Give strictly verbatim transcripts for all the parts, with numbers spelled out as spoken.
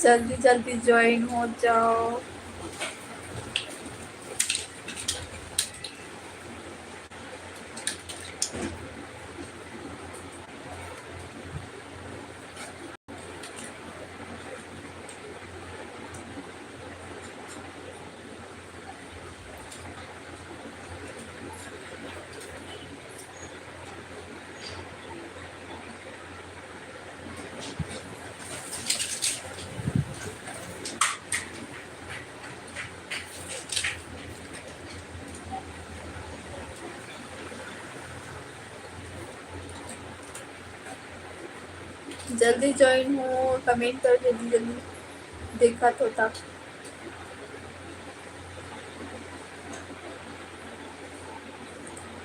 जल्दी जल्दी ज्वाइन हो जाओ। जल्दी ज्वाइन हो, कमेंट कर जल्दी जल्दी, देखत हो तब।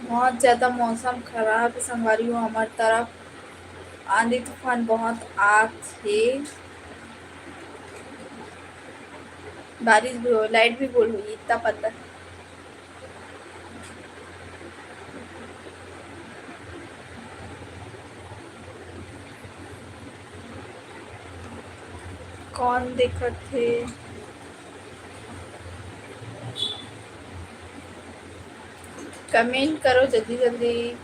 बहुत ज्यादा मौसम खराब हे संगवारी हो, हमर तरफ आंधी तूफान बहुत आत हे। बारिश भी हो, लाइट भी गोल होई, इतना पता। कौन देखत हे? कमेंट करो जल्दी जल्दी।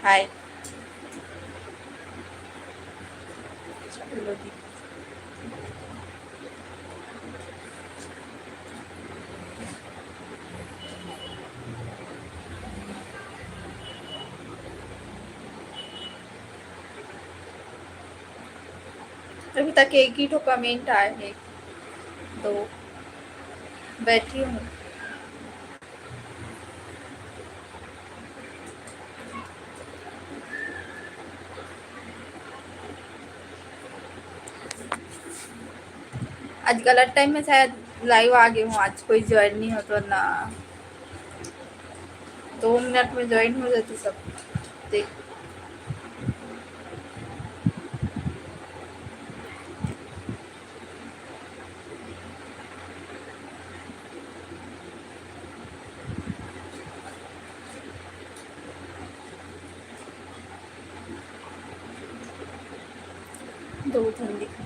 हाय। अभी तक एक ही ठो कमेंट आए हे, तो बैठी हूँ। आज गलत टाइम में शायद लाइव आ गई हूँ, आज कोई ज्वाइन नहीं होता ना। दो मिनट में ज्वाइन हो जाती सब। देख, दो ठन दिखा।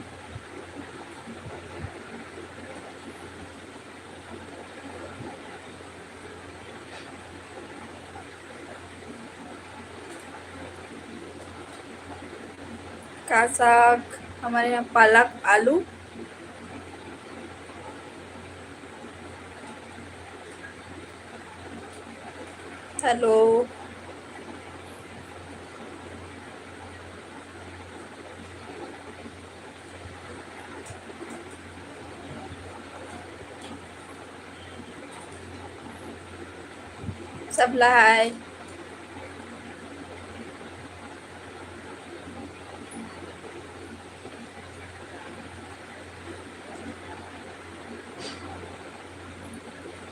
का साग? हमारे यहाँ पालक आलू। हेलो। सबला हाय।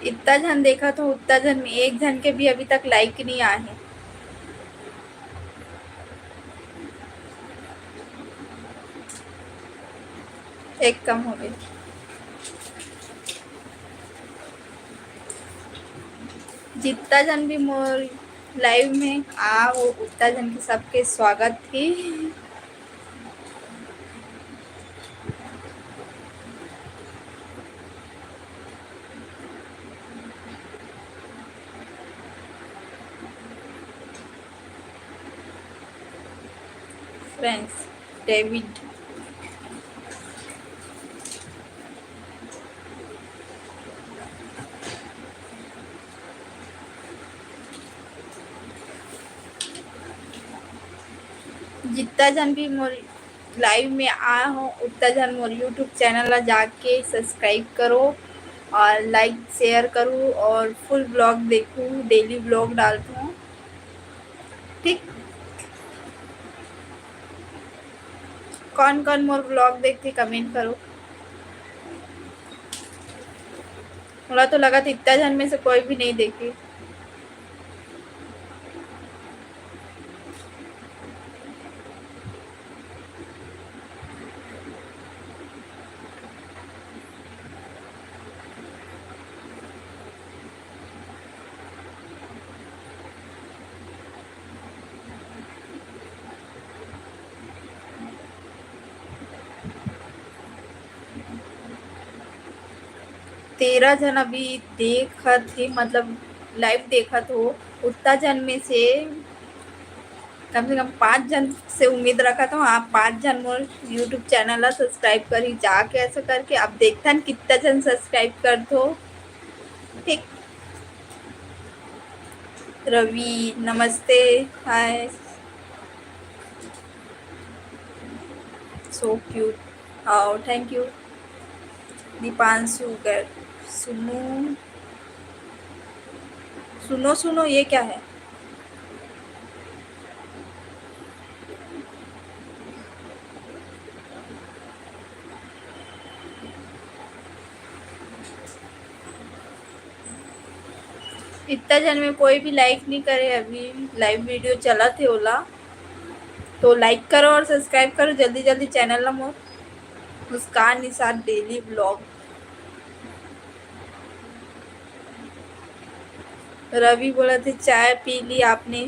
इतना झन देखत हो, उतना झन में एक झन के भी अभी तक लाइक नहीं आए हे। एक कम हो गए। जितना झन भी मोर लाइव में आ हो, उतना झन के सबके स्वागत हे। Friends, David. जितना झन भी मोर लाइव में आए हो, उतना झन मोर YouTube चैनल ला जाके सब्सक्राइब करो और लाइक शेयर करो और फुल ब्लॉग देखो, डेली ब्लॉग डालती हूँ। ठीक, कौन कौन मोर ब्लॉग देखते कमेंट करो। मोला तो लगा था इतना झन में से कोई भी नहीं देखी। तेरह झन अभी देखत हे, मतलब live देखत हो, उतना झन में से कम से कम पाँच झन से उम्मीद रखत हो, आप पाँच झन मोर YouTube channel ला subscribe करी जाके, ऐसा करके। अब देखथन कितना झन subscribe करत हो। ठीक, रवि नमस्ते, hi, so cute, हाँ, thank you। दीपांशु गर्ग, सुनो, सुनो, सुनो, ये क्या है? इतना झन में कोई भी like नहीं करे, अभी live video चलत हे ओला, तो like करो और subscribe करो जल्दी जल्दी channel ला मोर, मुस्कान निषाद daily vlog। रवि बोलत हे, "चाय पी ली आपने?"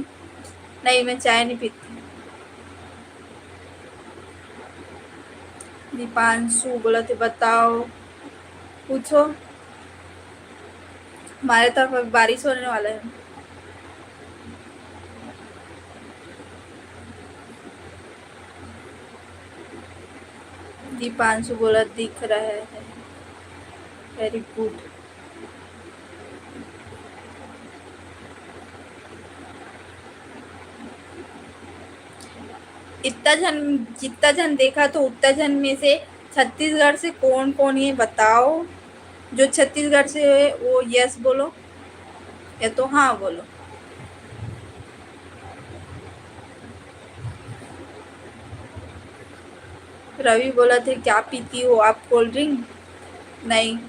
नहीं, मैं चाय नहीं पीती। दीपांशु बोलत हे, "बताओ, पूछो।" हमारे तरफ अभी बारिश होने वाला है। दीपांशु बोलत, "दिख रहा है।" Very good। इतना झन, जितना झन देखा तो उतना झन में से छत्तीसगढ़ से कौन कौन है बताओ। जो छत्तीसगढ़ से है वो yes बोलो, या तो हाँ बोलो। रवि बोलत हे, "क्या पीती हो आप, cold drink?" नहीं।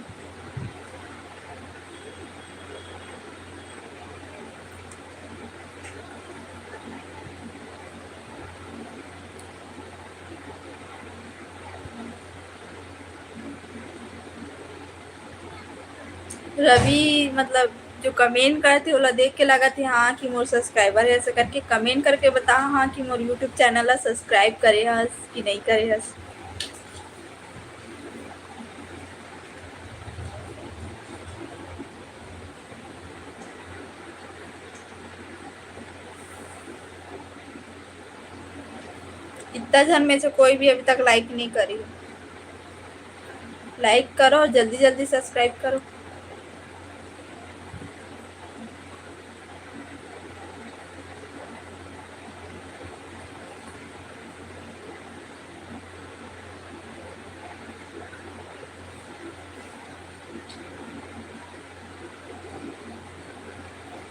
रवि, मतलब, जो comment करत हे, ओला देख के लगत हे, हाँ, कि मोर subscriber है, ऐसे करके comment करके बता, हाँ, कि मोर YouTube channel ला subscribe करे हस कि नहीं करे हस। इतना झन में से कोई भी अभी तक like नहीं करी। Like करो और जल्दी जल्दी subscribe करो।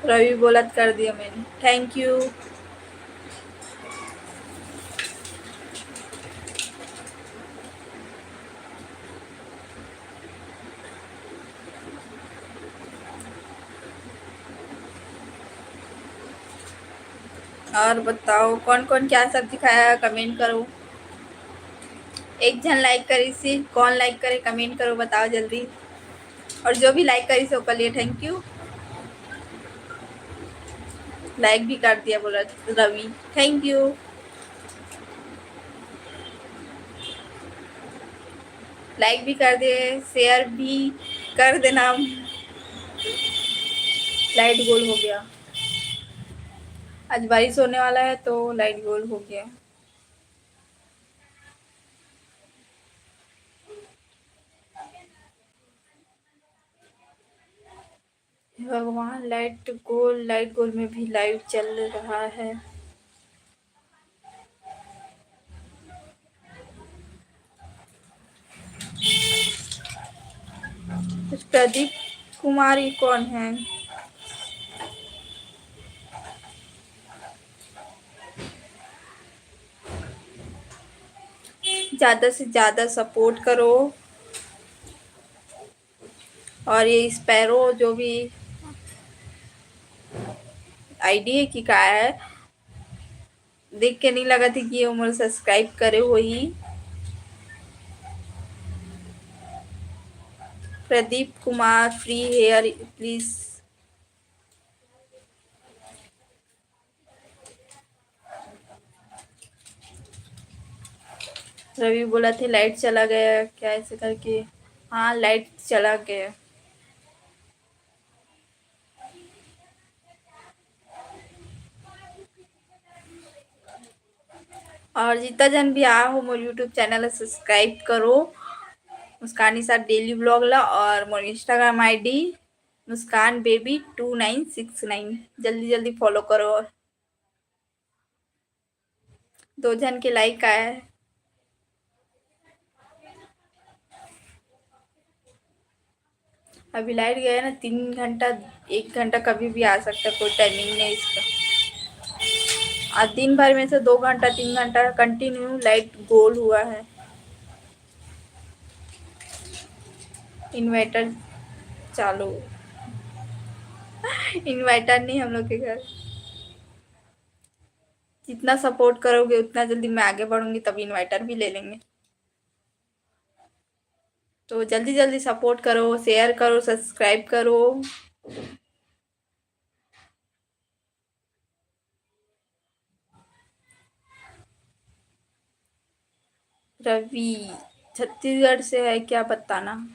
रवि बोलत कर दिया मैंने, thank you। और बताओ कौन कौन क्या सब्जी खाया, comment करो। एक झन like करी सी, कौन like करे comment करो, बताओ जल्दी। और जो भी like करी से ओकर लिए thank you। Like भी कर दिया बोला रवि, thank you। Like भी कर दे, share भी कर देना। Light गोल हो गया, आज बारिश होने वाला है तो light गोल हो गया। हे भगवान, light गोल, light गोल में भी live चल रहा है। प्रदीप कुमार, ये कौन है? ज्यादा से ज्यादा support करो। और ये Sparrow जो भी ID है कि का है, देख के नहीं लगत हे कि ये मोर subscribe करे होही। Pradeep Kumar, free hair please। रवि बोलत हे light चला गया क्या, ऐसे करके। हाँ, light चला गया। और जितना जन भी आए हो, मोर YouTube चैनल ला सब्सक्राइब करो, मुस्कान निषाद डेली व्लॉग ला, और मोर Instagram ID Muskan baby two nine six nine, जल्दी जल्दी फॉलो करो। दो झन के लाइक आया है। अभी लाइट गया है ना, तीन घंटा, एक घंटा कभी भी आ सकता है, कोई टाइमिंग नहीं इसका। आज दिन भर में से दो घंटा, तीन घंटा कंटिन्यू लाइट गोल हुआ है। इन्वर्टर चालू, इन्वर्टर नहीं हम लोग के घर। जितना सपोर्ट करोगे उतना जल्दी मैं आगे बढ़ूंगी, तब इन्वर्टर भी ले लेंगे। तो जल्दी जल्दी सपोर्ट करो, शेयर करो, सब्सक्राइब करो। रवि छत्तीसगढ़ से है क्या, बताना।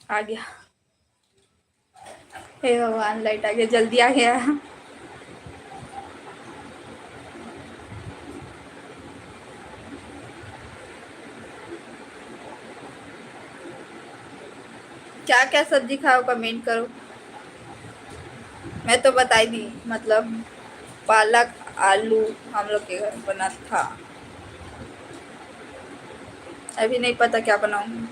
आ गया। हे भगवान, लाइट आ गया, जल्दी आ गया। क्या क्या सब्जी खाओ, कमेंट करो। मैं तो बताई दी, मतलब पालक आलू हम लोग के घर बना था। अभी नहीं पता क्या बनाऊंगी।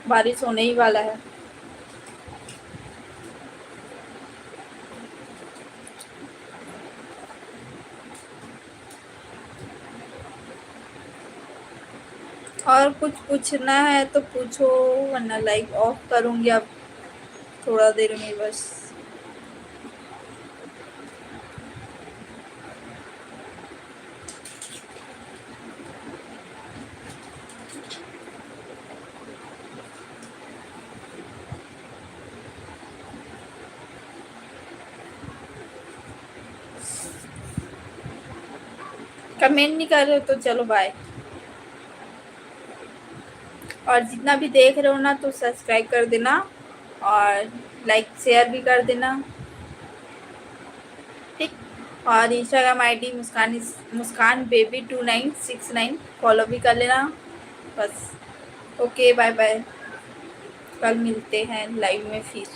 बारिश होने ही वाला है। और कुछ पूछना है तो पूछो, वरना लाइव ऑफ करूँगी अब थोड़ा देर में बस। कमेंट नहीं कर रहे हो तो चलो बाय। और जितना भी देख रहे हो ना तो सब्सक्राइब कर देना और लाइक शेयर भी कर देना, ठीक। और Instagram ID Muskan, Muskan baby two nine six nine follow भी कर लेना। बस, ओके, बाय बाय, कल मिलते हैं लाइव में फिर।